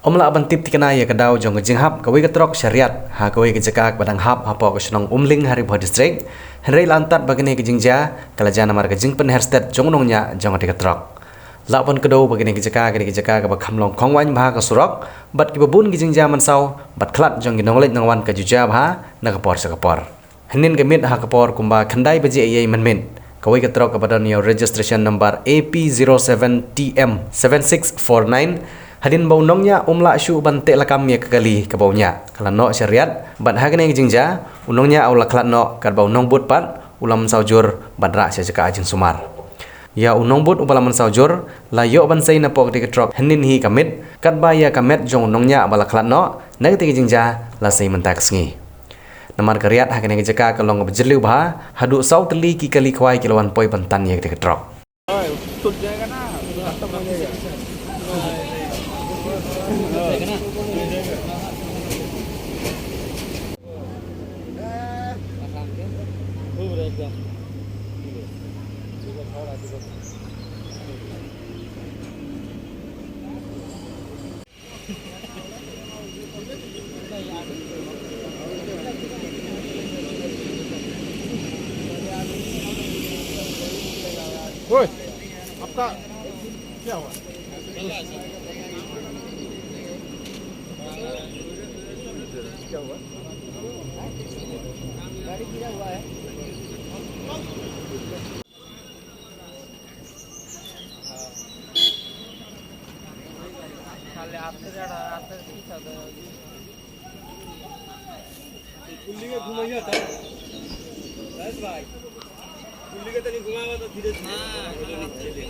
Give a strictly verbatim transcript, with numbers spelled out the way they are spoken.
Ym lah ban tip thikna ïa ka daw jong ka jinghap kawei ka trok sha Riat ha kawei ka jaka kaba dang hap hapoh ka shnong Umling ha Ri Bhoi District. Hynrei la antad ba kane ka jingjia ka la jia namar ka jingpynher stet jong u nongñiah jong kata ka trok. Lah ban kdew ba kane ka jaka ka dei ka jaka kaba kham long khongwaiñ bha ka surok bad kiba bun ki jingjia mynsaw bad khlad jong ki nongleit nongwan ka ju jia bha na ka por sha ka por. Hynnin ka miet ha ka por kumba khyndai baje eiei mynmiet, kawei ka trok kaba don ïa u registration number A P zero seven T M seven six four nine, hadien ba u nongñiah um lah shuh ban teh lakam ïa ka kali kaba u ñiah, ka la noh sha Riat bad ha kane ka jingjia u nongñiah u la khlad noh katba u nongbud pat u la mynsaw jur bad rah sha jaka jingsumar. Ïa u nongbud uba la mynsaw jur la ïoh ban sei napoh katei ka trok hynnin hi ka miet, katba ïa ka met jong u nongñiah ba la khlad noh na katei ka jingjia la sei mynta ka sngi. Namar ka Riat ha kane ka jaka ka long kaba jylliew bha, haduh saw tylli ki kali khwai ki la wan poi ban tan ïa katei ka trok. ओए, आपका क्या हुआ? क्या हुआ? गाड़ी गिरा हुआ है। তাহলে আস্তে যারা আস্তে ঠিক আছে। कुल्ली के घुमाइए तो। बस भाई। कुल्ली के तनी घुमावा तो धीरे धीरे।